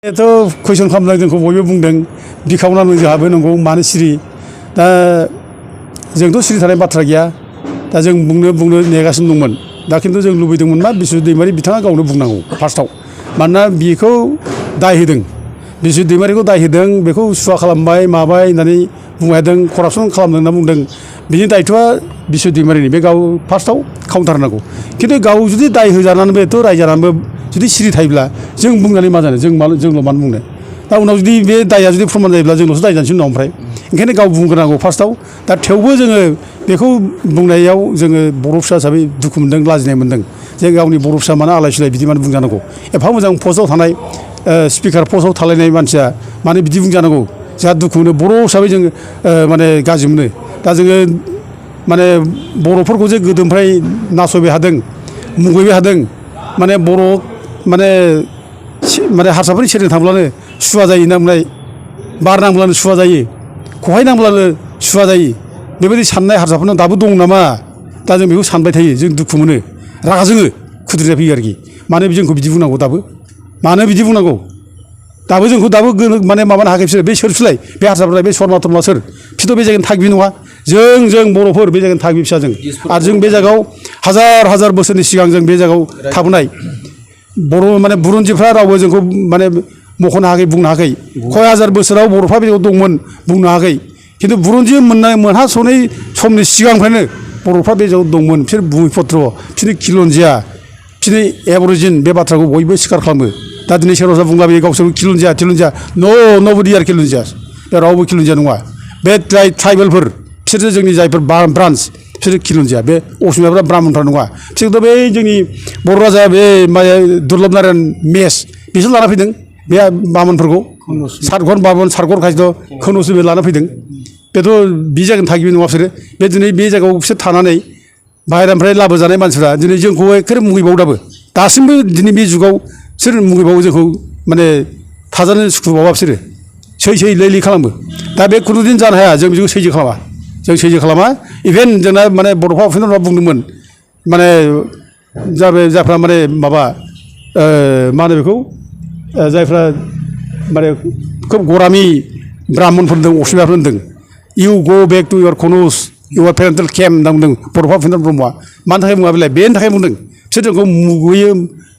कुइसन खालामदों जोंखौ बयबो बुंदों बिखावनानै जोंहाबो नंगौ मानो सिरि दा जोंथ' सिरि थानाय बाथ्रा गैया दा जों बुंनो नेगासिनो दंमोन दा खिन्थु जों लुबैदोंमोन मा बिस्वजित दैमारि बिथाङा गावनो बुंनांगौ फार्स्टआव मानोना बिखौ दाय होदों बिस्वजित दैमारिखौ दाय होदों बेखौ सुवा खालामबाय माबाय होननानै बुंदों करापसन खालामदों होनना बुंदों बिनि दायथ'आ बिस्वजित दैमारिनि बे गाव फार्स्टआव काउन्टार होनांगौ खिन्थु गाव जुदि दाय होजानानैबो एथ' रायजानानैबो जुदि सिरि थायोब्ला जों बुंनानै मा जानो जोंल' मानो बुंनो दा उनाव जुदि बे दायआ जुदि प्रमान जायोब्ला जोंल'सो दाय जानोसै उनाव ओमफ्राय ओंखायनो गाव बुंग्रोनांगौ फार्स्टआव दा थेवबो जोङो बेखौ बुंनायाव जोङो बर' फिसा हिसाबै दुखु मोनदों लाजिनाय मोनदों जे गावनि बर' फिसा मानो आलाय सिलाय बिदि मानो बुंजानांगौ एफा मोजां पस्टआव थानाय स्पिकार पस्टआव थालायनाय मानसिया मानो बिदि बुंजानांगौ जोंहा दुखु मोनो बर' हिसाबै जोङो माने गाज्रि मोनो दा जोङो माने बर'फोरखौ जे गोदोनिफ्राय नासयबाय हादों मुगैबाय हादों माने बर' माने हारसाफोरनि सेरजों थांब्लानो सुवा जायो होनना बुंनाय बार नांब्लानो सुवा जायो खहाय नांब्लानो सुवा जायो बेबायदि साननाय हारसाफोरनाव दाबो दं नामा दा जों बेखौ सानबाय थायो जों दुखु मोनो रागा जोङो खुद्रिनाय फैयो आरोखि मानो जोंखौ बिदि बुंनांगौ दाबो मानो बिदि बुंनांगौ दाबो जोंखौ दाबो माने माबानो हायाखै बिसोर बे सोरसोलाय बे हारसाफोरा बे शर्मा थर्मा सोर बिसोरथ' बे जायगानि थागिबि नङा जों बर'फोर बे जायगानि थागिबि फिसा जों आरो जों बे जायगायाव हाजार बोसोरनि सिगां जों बे जायगायाव थाबोनाय बर' माने बुरन्जिफ्रा रावबो जोंखौ माने मख'नो हायाखै बुंनो हायाखै खय हाजार बोसोराव बर'फ्रा बे जायगायाव दंमोन बुंनो हायाखै खिन्थु बुरन्जि मोनहास'नाय समनि सिगांनिफ्रायनो बर'फ्रा बे जायगायाव दंमोन बिसोर भुमिपत्र बिसोरनि खिलन्जिया बिसोरनि एबरिजिन बे बाथ्राखौ बयबो स्वीकार खालामो दा दिनै सोरबा बुंला बे गावसोर खिलन्जिया नबडि आर खिलन्जिया बे रावबो खिलन्जिया नङा बे ट्राइबेलफोर बिसोरसो जोंनि जायफोर ब्रान्स बिसोर खिलन्जिया बे असमियाफ्रा ब्राह्मणफ्रा नङा बिसोरथ' बे जोंनि बर' राजा बे दुर्लभ नारायण मेस बिसोर लाना फैदों बे बामोनफोरखौ सातघर बामोन सातघर खायसेथ' खोनौसो बे लाना फैदों बेथ' बे जायगानि थागिबि नङा बिसोरो बे दिनै बे जायगायाव बिसोर थानानै बाहेरानिफ्राय लाबोजानाय मानसिफ्रा दिनै जोंखौ एखेबारे मुगैबावो दासिमबो दिनै बे जुगाव बिसोर मुगैबावो जोंखौ माने थाजानो सुखुबावा बिसोरो सै लै खालामो दा बे खुनुदिन जानो हाया जों बेखौ सैज्य खालामा जों सैज्य खालामा इभेन जोंना माने बड'फा उपेन्द्रनाथआ बुंदोंमोन माने जायफ्रा माने माबा मा होनो बेखौ जायफ्रा माने खोब गरामि ब्राह्मणफोर होनदों असमियाफोर होनदों इउ गो बेक टु इउर कनुस इउर पेरेन्टेल केम्प होनना बुंदों बड'फा उपेन्द्रनाथ ब्रह्मआ मानि थाखाय बुङा बेलाय बेनि थाखाय बुंदों बिसोर जोंखौ मुगैयो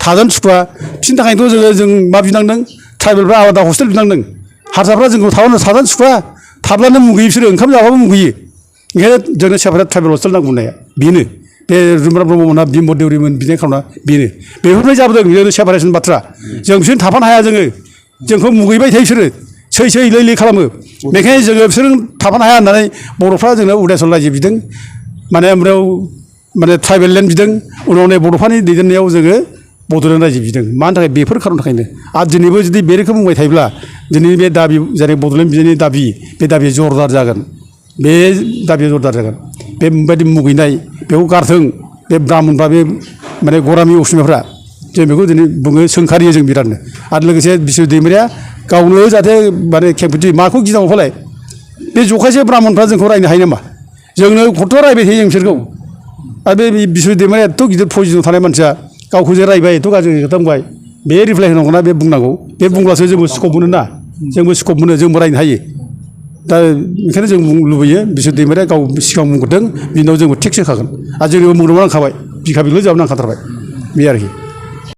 थाजानो सुखुवा बिसोरनि थाखायनोथ' जों मा बिनांदों ट्राइबेलफ्रा आलादा हस्टेल बिनांदों हारसाफ्रा जोंखौ थाजानो सुखुवा थाब्लानो मुगैयो बिसोरो ओंखाम जाबाबो मुगैयो ओंखायनो जोंनो सेपारेट ट्राइबेल हस्टेल नांगौ होननाया बेनो बे रुपनाथ ब्रह्ममोनहा बिमल देउरिमोन बिनाय खालामना बेनो बेफोरनिफ्राय जाबोदों जोंनो सेपारेसन बाथ्रा जों बिसोरजों थाफानो हाया जोंखौ मुगैबाय थायो बिसोरो सै लै खालामो बेखायनो जोङो बिसोरजों थाफानो हाया होननानै बर'फ्रा जोंनो उदायसन रायजो बिदों माने ओमफ्राय माने ट्राइबेल लेण्ड बिदों उनाव नै बड'फानि दैदेननायाव जोङो बड'लेण्ड रायजो बिदों मानि थाखाय बेफोर खारननि थाखायनो आरो दिनैबो जुदि बे रोखोम बुंबाय थायोब्ला दिनैनि बे दाबि जेरै बड'लेण्ड बिनायनि दाबि बे दाबिया जरदार जागोन बेबायदि मुगैनाय बेखौ गारथों बे ब्राह्मणफ्रा बे माने गरामि असमियाफ्रा जों बेखौ दिनै बुङो सोंखारियो जों बिरादनो आरो लोगोसे बिस्वजित दैमारिया गावनो जाहाथे माने खेंफोरथि माखौ गिनांगौ फालाय बे जखायसे ब्राह्मणफ्रा जोंखौ रायनो हायो नामा जोंनो खथ' रायबाय थायो जों बिसोरखौ आरो बे बिस्वजित दैमारिया एथ' गिदिर पजिसनाव थानाय मानसिया गावखौ जे रायबाय एथ' गाज्रि खोथा बुंबाय बे रिप्लाय होनांगौना बे बुंनांगौ बे बुंब्लासो जोंबो स्कप मोनो ना जोंबो स्कप मोनो जोंबो रायनो हायो दा ओंखायनो जों लुबैयो बिस्वजित दैमारिया गाव सिगां बुंग्रोदों बिनि उनाव जोंबो थिगसो होखागोन आरो जोंबो बुंनोबो नांखाबाय बिखा बिख्लो जाबो नांखाथारबाय बे आरोखि